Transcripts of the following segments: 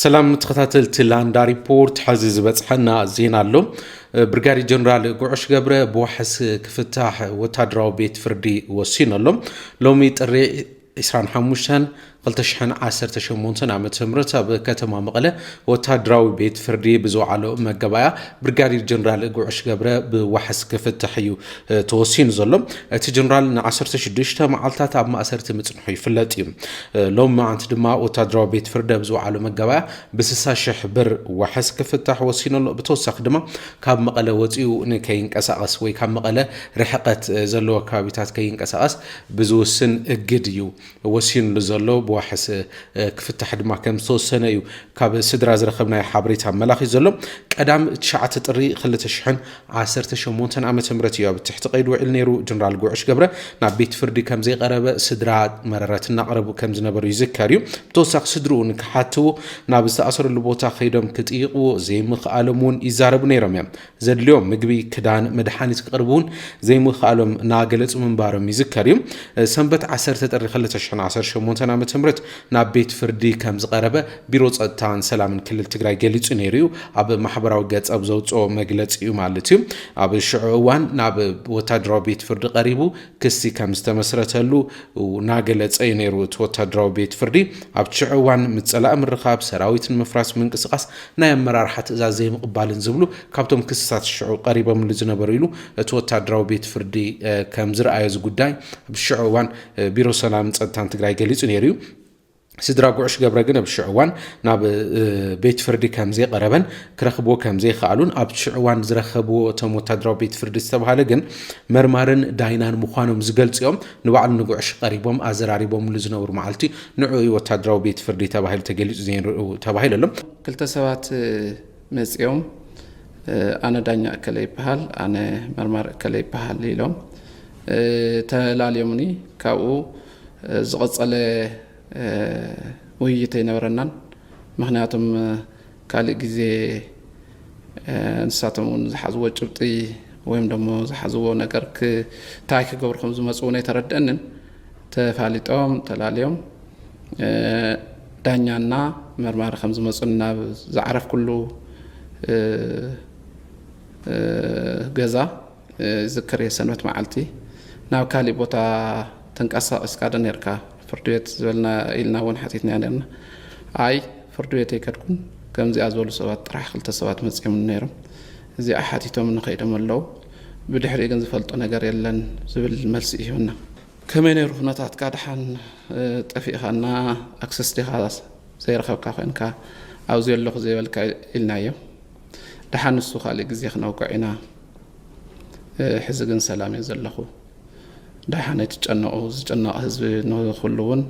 ሰላም ተኸታተልቲ ላንዳ ሪፖርት፣ ሐዚ ዝበጽሐና ዜና ኣሎ። ብርጋዴር ጀነራል ጉዑሽ ገብረ ብዋሕስ ክፍታሕ ወታደራዊ ቤት ፍርዲ ወሲኑ ኣሎ። ሎሚ ጥሪ ዕስራን ሓሙሽተን ክልተ ሽሕን ዓሰርተ ሸሞንተን ዓመተ ምህረት ኣብ ከተማ መቐለ ወታደራዊ ቤት ፍርዲ ብዝወዓሎ መጋባእያ ብርጋዴር ጀነራል ጉዑሽ ገብረ ብዋሕስ ክፍታሕ እዩ ተወሲኑ ዘሎ። እቲ ጀነራል ን ዓሰርተ ሽዱሽተ መዓልታት ኣብ ማእሰርቲ ምጽንሑ ይፍለጥ እዩ። ሎም መዓንቲ ድማ ወታደራዊ ቤት ፍርዲ ኣብ ዝወዓሎ መጋባእያ ብስሳ ሽሕ ብር ዋሕስ ክፍታሕ ወሲኑ ኣሎ። ብተወሳኺ ድማ ካብ መቐለ ወጺኡ ንከይንቀሳቐስ ወይ ካብ መቐለ ርሕቀት ዘለዎ ከባቢታት ከይንቀሳቐስ ብዝውስን እግድ እዩ ወሲኑሉ ዘሎ። ብዋሕስ ክፍታሕ ድማ ከም ዝተወሰነ እዩ ካብ ስድራ ዝረኸብናዮ ሓበሬታ ኣመላኺት ዘሎ። ቀዳም ትሽዓተ ጥሪ ክልተ ሽሕን ዓሰርተ ሸሞንተን ዓመተ ምህረት እዩ ኣብ ትሕቲ ቀይዲ ውዒሉ ነይሩ። ጀነራል ጉዑሽ ገብረ ናብ ቤት ፍርዲ ከም ዘይቀረበ ስድራ መረረት እናቕረቡ ከም ዝነበሩ ይዝከር እዩ። ብተወሳኺ ስድርኡ ንክሓትዎ ናብ ዝተኣሰረሉ ቦታ ከይዶም ክጥይቕዎ ዘይምኽኣሎም እውን ይዛረቡ ነይሮም እዮም። ዘድልዮም ምግቢ፣ ክዳን፣ መድሓኒት ክቕርቡ እውን ዘይምኽኣሎም እናገለጹ ምንባሮም ይዝከር እዩ። ሰንበት ዓሰርተ ጥሪ ክልተ ሽሕን ዓሰርተ ሸሞንተን ዓመተ ምህረት ናብ ቤት ፍርዲ ከም ዝቐረበ ቢሮ ጸጥታን ሰላምን ክልል ትግራይ ገሊጹ ነይሩ እዩ። ኣብ ማሕበራዊ ገጽ ኣብ ዘውጽኦ መግለጺ እዩ ማለት እዩ። ኣብ ሽዑ እዋን ናብ ወታደራዊ ቤት ፍርዲ ቀሪቡ ክሲ ከም ዝተመስረተሉ እናገለጸ እዩ ነይሩ። እቲ ወታደራዊ ቤት ፍርዲ ኣብቲ ሽዑ እዋን ምጸላእ ምርኻብ፣ ሰራዊት ንምፍራስ ምንቅስቓስ፣ ናይ ኣመራርሓ ትእዛዝ ዘይምቕባልን ዝብሉ ካብቶም ክስታት ሽዑ ቀሪቦምሉ ዝነበሩ ኢሉ እቲ ወታደራዊ ቤት ፍርዲ ከም ዝረኣዮ እዚ ጉዳይ ኣብ ሽዑ እዋን ቢሮ ሰላምን ጸጥታን ትግራይ ገሊጹ ነይሩ እዩ። ስድራ ጉዕሽ ገብረ ግን ኣብ ሽዑ እዋን ናብ ቤት ፍርዲ ከም ዘይቐረበን ክረኽብዎ ከም ዘይከኣሉን ኣብቲ ሽዑ እዋን ዝረኸብዎ እቶም ወታደራዊ ቤት ፍርዲ ዝተባሃለ ግን መርማርን ዳይናን ምዃኖም ዝገልጹ እዮም። ንባዕሉ ንጉዕሽ ቀሪቦም ኣዘራሪቦምሉ ዝነበሩ መዓልቲ ንዑ እዩ ወታደራዊ ቤት ፍርዲ ተባሂሉ ተገሊጹ ነይሩ ተባሂሉ ኣሎ። ክልተ ሰባት መጺኦም ኣነ ዳኛ እከለ ይበሃል፣ ኣነ መርማሪ እከለ ይበሃል ኢሎም ተላልዮምኒ። ካብኡ ዝቐጸለ ውይይት ኣይነበረናን። ምኽንያቱም ካልእ ግዜ ንሳቶም እውን ዝሓዝዎ ጭብጢ ወይም ደሞ ዝሓዝዎ ነገር እንታይ ክገብሩ ከም ዝመፁ እውን ኣይተረድአንን። ተፋሊጦም ተላልዮም ዳኛና መርማሪ ከም ዝመፁን ናብ ዝዓረፍኩሉ ገዛ ዝክር የሰንበት መዓልቲ ናብ ካሊእ ቦታ ተንቀሳቒስካ ዶ ነርካ ፍርድ ቤት ዝበልና ኢልና እውን ሓቲትና ነርና። ኣይ ፍርድ ቤት ኣይከድኩን፣ ከምዚኣ ዝበሉ ሰባት ጥራሕ ክልተ ሰባት መፅዮም ነይሮም፣ እዚኣ ሓቲቶም ንኸይዶም ኣለዉ፣ ብድሕሪኡ ግን ዝፈልጦ ነገር የለን ዝብል መልሲ ይህብና። ከመይ ነይሩ ኩነታትካ? ደሓን ጠፊእኻና ኣክሰስ ዲኻ ዘይረኸብካ ኮይንካ ኣብዚ ኣለኹ ዘይበልካ ኢልናዮ። ደሓን ንሱ ካልእ ግዜ ክነውግዕ ኢና። ሕዚ ግን ሰላም እየ ዘለኹ። ደሓን ኣይትጨነቑ። ዝጭነቕ ህዝቢ ንኹሉ እውን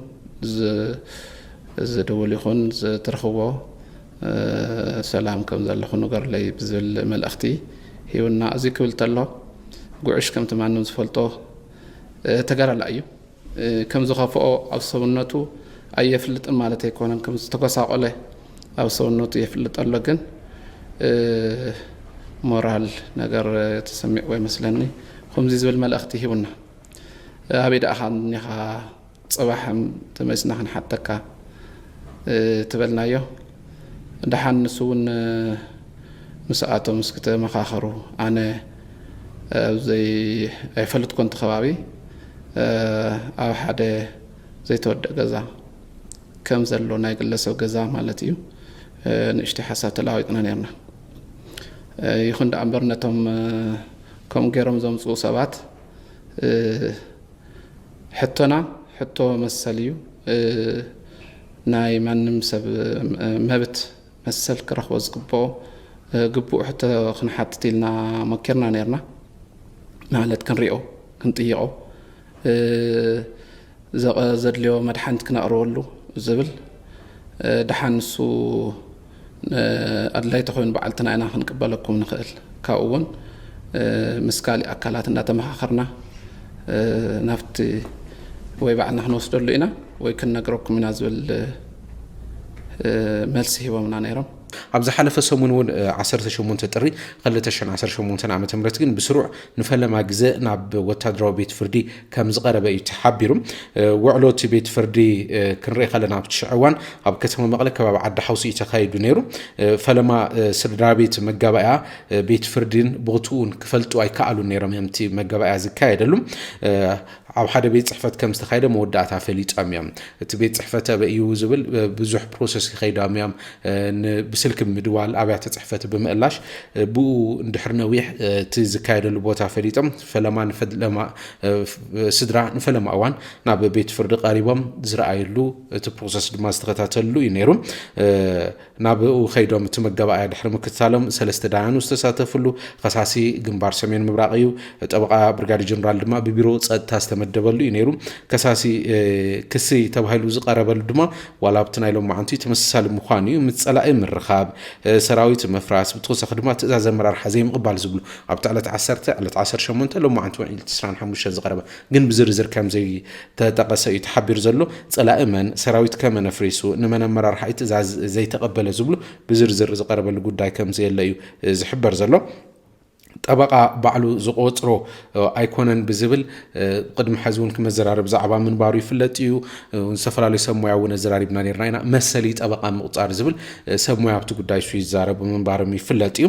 እዚ ድውል ይኹን ዝትረኽቦ ሰላም ከም ዘለኹ ንገርለይ ብዝብል መልእኽቲ ሂውና። እዚ ክብል ተሎ ጉዕሽ ከምቲ ማንም ዝፈልጦ ተጋዳላይ እዩ። ከም ዝኸፍኦ ኣብ ሰብነቱ ኣየፍልጥን ማለት ኣይኮነን። ከም ዝተጎሳቆለ ኣብ ሰብነቱ የፍልጥ ኣሎ። ግን ሞራል ነገር ተሰሚዕዎ ይመስለኒ። ከምዚ ዝብል መልእኽቲ ሂቡና። ኣበይ ደኣ እኒኻ? ጽባሕ ተመሊስና ክንሓተካ ትበልናዮ። ደሓን ንሱ እውን ምስኣቶም እስኪ ተመኻኸሩ። ኣነ ኣብዘይ ኣይፈልጥኩ እቲ ከባቢ ኣብ ሓደ ዘይተወደአ ገዛ ከም ዘሎ ናይ ግለሰብ ገዛ ማለት እዩ ንእሽተይ ሓሳብ ተለዋዊጥና ነርና። ይኹን ደኣ እምበር ነቶም ከምኡ ገይሮም ዘምፅኡ ሰባት ሕቶና ሕቶ መሰል እዩ። ናይ ማንም ሰብ መብት መሰል ክረኽቦ ዝግብኦ ግቡእ ሕቶ ክንሓትት ኢልና ሞኪርና ነርና። ማለት ክንሪኦ ክንጥይቆ ዘድልዮ መድሓኒት ክነቕርበሉ ዝብል ደሓን ንሱ ኣድላይ ተኾይኑ በዓልትና ኢና ክንቅበለኩም ንኽእል። ካብኡ እውን ምስ ካሊእ ኣካላት እንዳተመኻኸርና ናብቲ ወይ ባዕልና ክንወስደሉ ኢና ወይ ክንነግረኩም ኢና ዝብል መልሲ ሂቦምና ነይሮም። ኣብ ዝሓለፈ ሰሙን እውን ዓሰርተ ሸሞንተ ጥሪ ክልተ ሽሕን ዓሰርተ ሸሞንተን ዓመተ ምህረት ግን ብስሩዕ ንፈለማ ግዘ ናብ ወታደራዊ ቤት ፍርዲ ከም ዝቐረበ እዩ ተሓቢሩ። ውዕሎ እቲ ቤት ፍርዲ ክንርኢ ከለና ኣብቲ ሽዑ እዋን ኣብ ከተማ መቐለ ከባቢ ዓዲ ሓውሲ እዩ ተኻይዱ ነይሩ። ፈለማ ስድራ ቤት መጋባእያ ቤት ፍርዲን ቦትኡን ክፈልጡ ኣይከኣሉን ነይሮም እዮም። እቲ መጋባእያ ዝካየደሉ ኣብ ሓደ ቤት ፅሕፈት ከም ዝተኻየደ መወዳእታ ፈሊጦም እዮም። እቲ ቤት ፅሕፈት ኣበይ እዩ ዝብል ብዙሕ ፕሮሰስ ይኸይዶም እዮም። ብስልኪ ብምድዋል ኣብያተ ፅሕፈት ብምእላሽ ብኡ እንድሕር ነዊሕ እቲ ዝካየደሉ ቦታ ፈሊጦም ፈለማ ንፈለማ ስድራ ንፈለማ እዋን ናብ ቤት ፍርዲ ቀሪቦም ዝረኣይሉ እቲ ፕሮሰስ ድማ ዝተኸታተልሉ እዩ ነይሩ። ናብኡ ከይዶም እቲ መጋባእያ ድሕሪ ምክትታሎም ሰለስተ ዳያኑ ዝተሳተፍሉ ከሳሲ ግንባር ሰሜን ምብራቕ እዩ። ጠበቓ ብርጋዴር ጀነራል ድማ ብቢሮ ጸጥታ ዝተመደበሉ እዩ ነይሩ። ከሳሲ ክሲ ተባሂሉ ዝቐረበሉ ድማ ዋላ ኣብቲ ናይ ሎማዓንቲ ተመሳሳሊ ምዃኑ እዩ። ምስ ጸላኢ ምርኻብ፣ ሰራዊት ምፍራስ፣ ብተወሳኺ ድማ ትእዛዝ ኣመራርሓ ዘይምቕባል ዝብሉ ኣብቲ ዕለት ዓሰርተ፣ ዕለት ዓሰርተ ሸሞንተ ሎማዓንቲ ውዒል ዕስራን ሓሙሽተን ዝቐረበ ግን ብዝርዝር ከም ዘይተጠቐሰ እዩ ተሓቢሩ ዘሎ። ጸላኢ መን፣ ሰራዊት ከመን ኣፍሪሱ፣ ንመን ኣመራርሓ እዩ ትእዛዝ ዘይተቐበለ ዝብሉ ብዝርዝር ዝቐረበሉ ጉዳይ ከም ዘየለ እዩ ዝሕበር ዘሎ። ጠበቓ ባዕሉ ዝቆፅሮ ኣይኮነን ብዝብል ቅድሚ ሕዚ እውን ክመዘራረብ ዛዕባ ምንባሩ ይፍለጥ እዩ። ዝተፈላለዩ ሰብ ሞያ እውን ኣዘራሪብና ነርና ኢና። መሰሊ ጠበቓ ምቁፃር ዝብል ሰብ ሞያ ኣብቲ ጉዳይ እሱ ይዛረቡ ምንባሮም ይፍለጥ እዩ።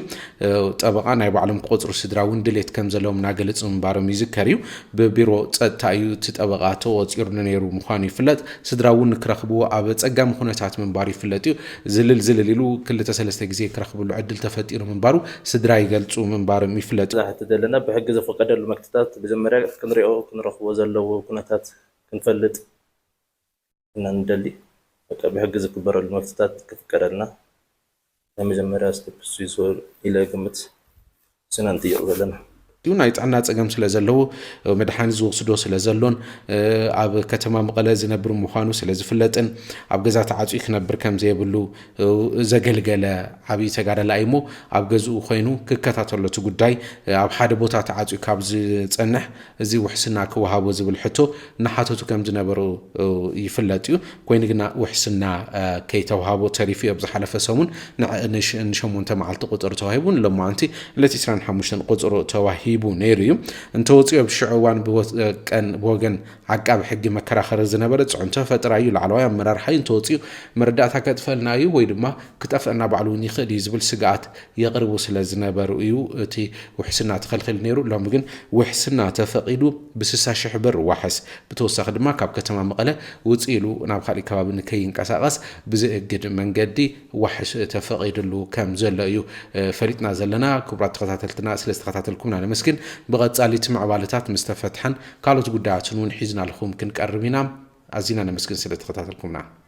ጠበቓ ናይ ባዕሎም ክቆፅሩ ስድራ እውን ድሌት ከም ዘለዎም እናገለፁ ምንባሮም ይዝከር እዩ። ብቢሮ ፀጥታ እዩ እቲ ጠበቓ ተቆፂሩ ነይሩ ምዃኑ ይፍለጥ። ስድራ እውን ክረኽብዎ ኣብ ፀጋሚ ኩነታት ምንባሩ ይፍለጥ እዩ። ዝልል ዝልል ኢሉ ክልተ ሰለስተ ግዜ ክረኽብሉ ዕድል ተፈጢሩ ምንባሩ ስድራ ይገልፁ ምንባሮም ይፍለጥ። ዛሕቲ ዘለና ብሕጊ ዝፈቀደሉ መብትታት መጀመርያ ክንሪኦ ክንረኽቦ ዘለዎ ኩነታት ክንፈልጥ እና ንደሊ። በቃ ብሕጊ ዝግበረሉ መብትታት ክፍቀደልና ናይ መጀመርያ ስቴፕ እሱ እዩ ኢለ ግምት ስና ንጥይቕ ዘለና። እዩ ናይ ጥዕና ጸገም ስለ ዘለዎ መድሓኒት ዝወስዶ ስለ ዘሎን ኣብ ከተማ መቐለ ዝነብር ምዃኑ ስለ ዝፍለጥን ኣብ ገዛ ተዓፅዩ ክነብር ከም ዘየብሉ ዘገልገለ ዓብዪ ተጋዳላይ እሞ ኣብ ገዝኡ ኮይኑ ክከታተሎ እቲ ጉዳይ ኣብ ሓደ ቦታ ተዓፅዩ ካብ ዝጸንሕ እዚ ውሕስና ክወሃቦ ዝብል ሕቶ እናሓተቱ ከም ዝነበሩ ይፍለጥ እዩ። ኮይኑ ግና ውሕስና ከይተውሃቦ ተሪፉ እዩ። ኣብ ዝሓለፈ ሰሙን ንሸሞንተ መዓልቲ ቁፅሪ ተዋሂቡ ንሎማዓንቲ ዕለት ዕስራን ሓሙሽተን ቁፅሪ ተዋሂቡ ነይሩ እዩ። እንተወፂኦ ኣብ ሽዑ እዋን ብወገን ዓቃቢ ሕጊ መከራኸሪ ዝነበረ ፅዕንቶ ፈጠራ እዩ። ላዕለዋይ ኣመራርሓ እዩ እንተወፂኡ መረዳእታ ከጥፈልና እዩ ወይ ድማ ክጠፍአና ባዕሉ እውን ይኽእል እዩ ዝብል ስግኣት የቕርቡ ስለ ዝነበሩ እዩ እቲ ውሕስና ተኸልኺሉ ነይሩ። ሎሚ ግን ውሕስና ተፈቒዱ ብስሳ ሽሕ ብር ዋሕስ፣ ብተወሳኺ ድማ ካብ ከተማ መቐለ ውፅእ ኢሉ ናብ ካሊእ ከባቢ ንከይንቀሳቐስ ብዝእግድ መንገዲ ዋሕስ ተፈቒድሉ ከም ዘሎ እዩ ፈሊጥና ዘለና። ክቡራት ተኸታተልትና ስለ ዝተኸታተልኩምና ነመስግን። ብቐፃሊ እቲ ምዕባለታት ምስ ተፈትሐን ካልኦት ጉዳያትን እውን ሒዝናልኩም ክንቀርብ ኢና። ኣዚና ነመስግን ስለ ተኸታተልኩምና።